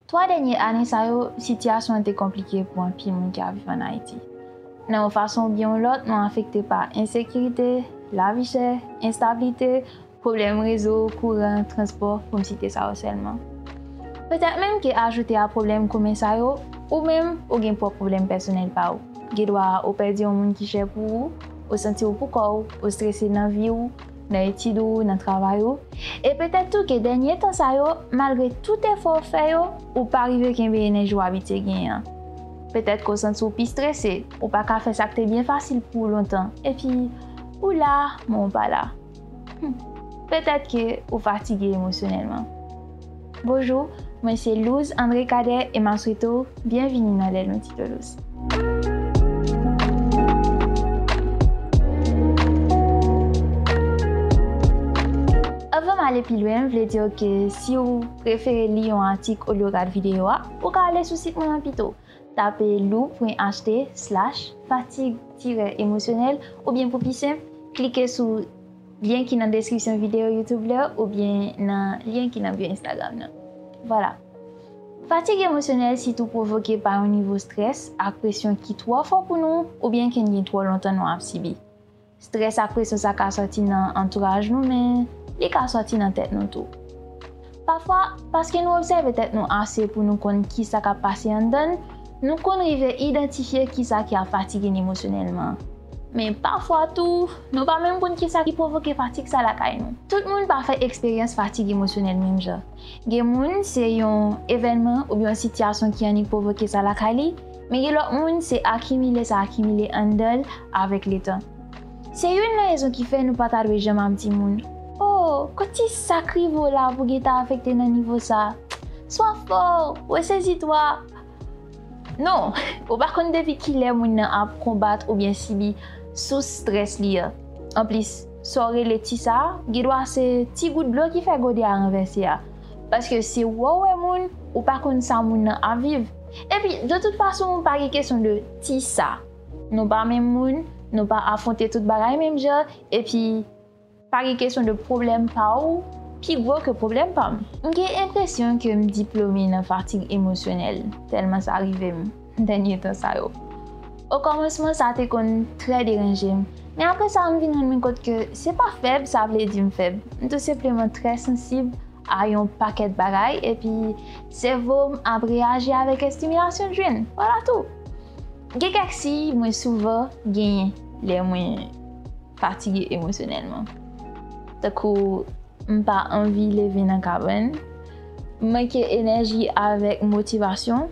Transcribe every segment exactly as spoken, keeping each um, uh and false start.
Twa dènye ane sa yo, sitiyasyon an te konplike pou anpil moun ki ap viv ann Ayiti. Nan yon fason oubyen yon lòt, nou afekte pa ensekirite, lavi chè, enstabilite, pwoblèm rezo, kouran, transpò, pou m site sa yo sèlman. Petèt menm ke ajoute a pwoblèm komen sa yo, ou menm, ou gen pwòp pwoblèm pèsonèl pa w. Gen dwa ou pèdi yon moun ki chè pou ou, ou santi w poukò w, ou strese nan vi w, nan etid ou, nan travay ou. E petèt tou ke dènye tan sa yo, malgre tout efò w fè yo, ou pa rive kenbe enèji w abitye genyen an. Petèt ke w santi w pi strese, ou pa ka fè sa k te byen fasil pou ou lontan. Epi, ou la, men w pa la. Hmm. Petèt ke ou fatige emosyonèlman. Bonjou, mwen se Louz André Cadet e m ap swete w byenvini nan Lè nou Tito Louz. Anvan m ale pi lwen, m vle di w ke si w prefere li yon atik olye w gad videyo a, ou ka ale sou sit mwen an pito. Tape lou pwen achte slash fatig tirè emosyonèl oubyen pou pi senp, klike sou lyen ki nan deskripsyon videyo YouTube la oubyen nan lyen ki nan bio Instagram nan. Vwala. Fatig emosyonèl sitou pwovoke pa yon nivo strès ak presyon ki twò fò pou nou oubyen ke n gen twò lontan nou ap sibi. Strès ak presyon sa ka sòti nan antouraj nou, men li ka sòti nan tèt nou tou. Pafwa, paske nou obsève tèt nou ase pou nou konn kisa k ap pase anndan n, nou konn rive idantifye kisa ki ap fatige n emosyonèlman. Men pafwa tou, nou pa menm konn kisa ki pwovoke fatig sa lakay nou. Tout moun pa fè eksperyans fatig emosyonèl menm jan. Gen moun, se yon evènman oubyen yon sitiyasyon ki annik pwovoke sa lakay li, men gen lòt moun, se akimile sa akimile anndan l avèk letan. Se youn nan rezon ki fè nou pa ta dwe janm ap di moun, "O, kot ti sa k rive w la pou w gentan afekte nan nivo sa? Swa fò, resezi twa." Non, ou pa konn depi kilè moun nan ap konbat oubyen sibi sous strès li a. Anplis, sa w rele ti sa a, gen dwa se ti gout dlo ki fè gode a ranvèse a. Paske se wè w wè moun, ou pa konn sa moun nan ap viv. Epi, de tout fason, pa gen kesyon de ti sa. Nou pa menm moun, nou pa afwonte tout bagay menm jan, epi pa gen kesyon de pwoblèm pa ou pi gwo ke pwoblèm pa m. M gen enpresyon ke m diplome nan fatig emosyonèl, tèlman sa rive m dènye tan sa yo. Okòmansman, sa te konn trè deranje m, men apre sa, m vin rann mwen kont ke se pa fèb sa vle di m fèb. M tou senpleman trè sansib a yon pakèt bagay, epi sèvo m ap reyaji avèk estimilasyon l jwenn. Vwala tou. Gen kèk siy mwen souvan genyen lè mwen fatige emosyonèlman. Tankou m pa anvi leve nan kabann, m manke enèji avèk motivasyon,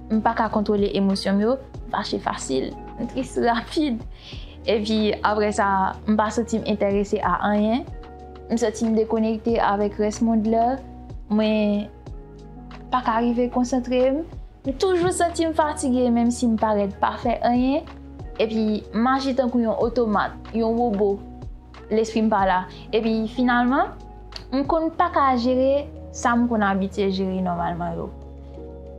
m pa ka kontwole emosyon m yo, m fache fasil, m tris rapid. Epi apre sa, m pa santi m enterese a anyen, m santi m dekonekte avèk rès mond la, mwen pa ka rive konsantre m, m toujou santi m fatige menm si m parèt pa fè anyen, epi m aji tankou yon otomat, yon wobo, lespri m pa la. Epi finalman, m konn pa ka jere sa m konn abitye jere nòmalman yo.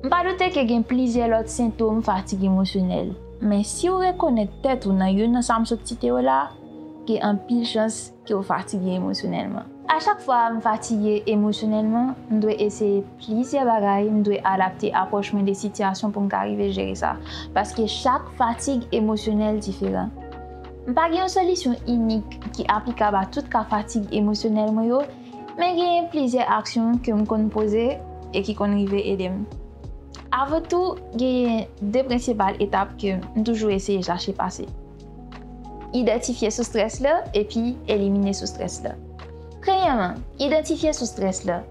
M pa doute ke gen plizyè lòt sentòm fatig emosyonèl, men si w rekonèt tèt ou nan youn nan sa m sot site yo la, gen anpil chans ke w fatige emosyonèlman. A chak fwa m fatige emosyonèlman, m dwe eseye plizyè bagay, m dwe adapte apwòch mwen de sitiyasyon pou m ka rive jere sa. Paske chak fatig emosyonèl diferan. M pa gen yon solisyon inik ki aplikab a tout ka fatig emosyonèl mwen yo, men genyen plizyè aksyon ke m konn poze e ki konn rive ede m. Avan tou, genyen de prensipal etap ke m toujou eseye chache pase. Idantifye sous strès la epi elimine sous strès la. Premyèman, idantifye sous strès la.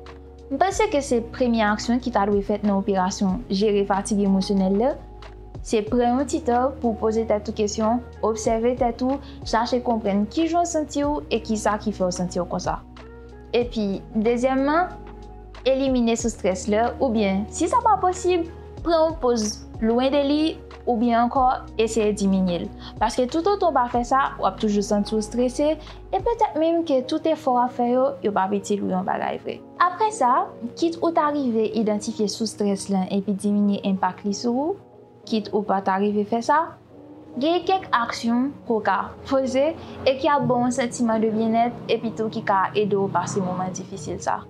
M panse ke se premye aksyon ki ta dwe fèt nan operasyon jere fatig emosyonèl la. Se pran yon ti tan pou w poze tèt ou kesyon, obsève tèt ou, chache konprann kijan w santi w e kisa ki fè w santi w konsa. Epi, dezyèmman, elimine sous strès la, oubyen, si sa pa posib, pran yon poz lwen de li, oubyen ankò, eseye diminye l. Paske toutotan w pa fè sa, w ap toujou santi w strese, e petèt menm ke tout efò w ap fè yo, yo p ap itil ou yon bagay vre. Apre sa, kit ou ta rive idantifye sous strès lan epi diminye enpak li sou ou, kit ou pa ta rive fè sa, gen kèk aksyon ke w ka poze e ki ap ba w yon santiman de byennèt epi tou ki ka ede w pase moman difisil sa.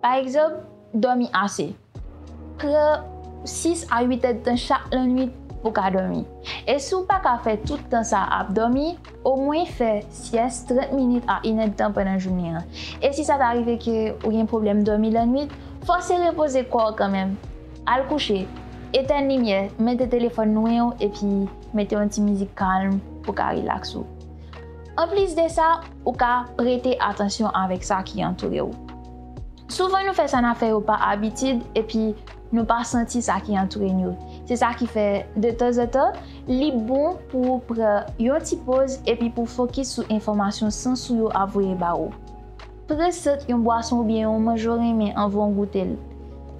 Pa egzanp, dòmi ase. Pran sis a uit èdtan chak lannwit pou w ka dòmi. E si w pa ka fè tout tan sa ap dòmi, omwen fè syès trant minit a inèdtan pandan jounen an. E si sa ta rive ke ou gen pwoblèm dòmi lannwit, fòse repoze kò w kanmenm. Al kouche, etèn limyè, mete telefòn lwen w epi mete yon ti mizik kalm pou w ka rilaks ou. Anplis de sa, ou ka prete atansyon avèk sa ki antoure w. Souvan nou fè sa n ap fè yo pa abitid epi nou pa santi sa ki antoure n yo. Se sa ki fè, detanzantan, li bon pou w pran yon ti poz epi pou w fokis sou enfòmasyon sans ou yo ap voye ba ou. Pran sant yon bwason oubyen yon manje w renmen anvan w goute l.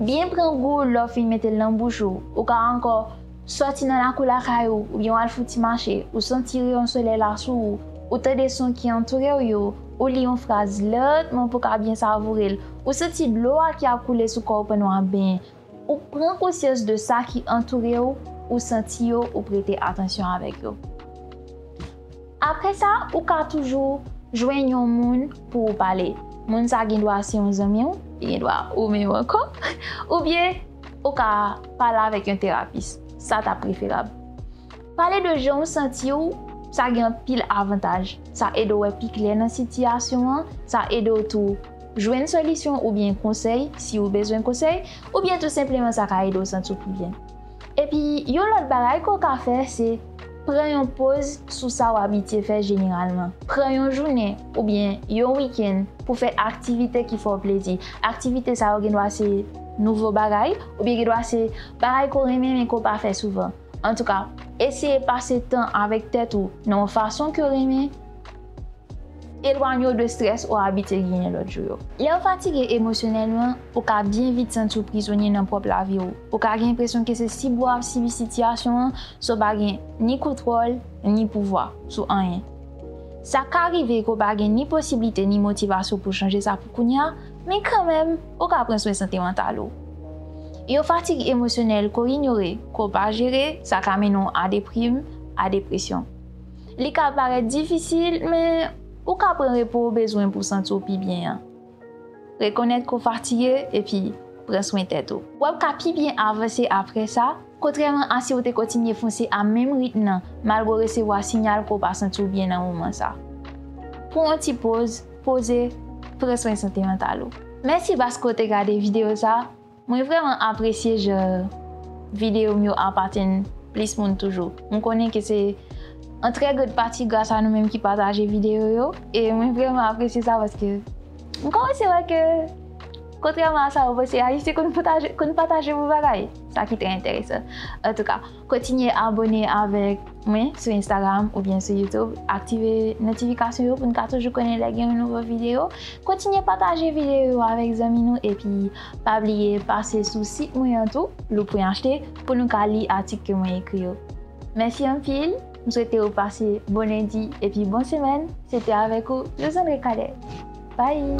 Byen pran gou lè w fin mete l nan bouch ou. Ou ka ankò sòti nan lakou lakay ou, oubyen w al fè yon ti mache, ou santi reyon solèy la sou ou, ou tande son ki antoure w yo, ou li yon fraz lantman pou w ka byen savoure l, ou santi dlo a ki ap koule sou kò w pandan w ap benyen, ou pran konsyans de sa ki antoure w, ou santi yo, ou prete atansyon avèk yo. Apre sa, ou ka toujou jwenn yon moun pou ou pale. Moun sa gen dwa se yon zanmi w, li gen dwa ou menm ankò, oubyen ou ka pale avèk yon terapis. Sa ta preferab. Pale de jan w santi w, sa gen anpil avantaj. Sa ede w wè pi klè nan sitiyasyon an, sa ede w tou jwenn solisyon oubyen konsèy si w bezwen konsèy, oubyen tou senpleman sa ka ede w santi w pi byen. Epi, yon lòt bagay ke w ka fè, se pran yon poz sou sa w abitye fè jeneralman. Pran yon jounen oubyen yon wikenn pou fè aktivite ki fè w plezi. Aktivite sa yo gen dwa se nouvo bagay, oubyen gen dwa se bagay ke w renmen men ke w pa fè souvan. Antouka, eseye pase tan avèk tèt ou nan yon fason ke w renmen, elwanye w de estrès ou abitye genyen lòt jou yo. Lè w fatige emosyonèlman, ou ka byen vit santi w prizonye nan pwòp lavi w. Ou ka gen enpresyon ke se sibi w ap sibi sitiyasyon an, san w pa gen ni kontwòl, ni pouvwa sou anyen. Sa ka rive ke w pa gen ni posiblite ni motivasyon pou w chanje sa pou kounye a, men kanmenm, ou ka pran swen sante mantal ou. Yon fatig emosyonèl ke w inyore, ke w pa jere, sa ka mennen w a deprim, a depresyon. Li ka parèt difisil, men ou ka pran repo w bezwen pou w santi w pi byen an. Rekonèt ke w fatige epi pran swen tèt ou. W ap ka pi byen avanse apre sa, kontrèman a si w te kontinye fonse a menm ritm nan, malgre w resevwa siyal ke w pa santi w byen nan moman sa. Pran yon ti poz, poze, pran swen sante mantal ou. Mèsi paske w te gade videyo sa. Mwen vrèman apresye jan videyo m yo ap atenn plis moun toujou. M konnen ke se an trè gran pati gras a nou menm ki pataje videyo yo. E mwen vrèman apresye sa paske m kòmanse wè ke, kontrèman a sa yo panse, Ayisyen konn pataje, konn pataje bon bagay. Sa ki trè enteresan. Antouka, kontinye abòne avèk mwen sou Instagram oubyen sou YouTube. Aktive notifikasyon yo pou n ka toujou konnen lè gen yon nouvo videyo. Kontinye pataje videyo yo avèk zanmi nou epi pa bliye pase sou sit mwen an tou, lou pwen achte, pou nou ka li atik ke mwen ekri yo. Mèsi anpil, m swete w pase bon lendi epi bon semèn. Se te avèk ou, Louzandre Cadet. Bye!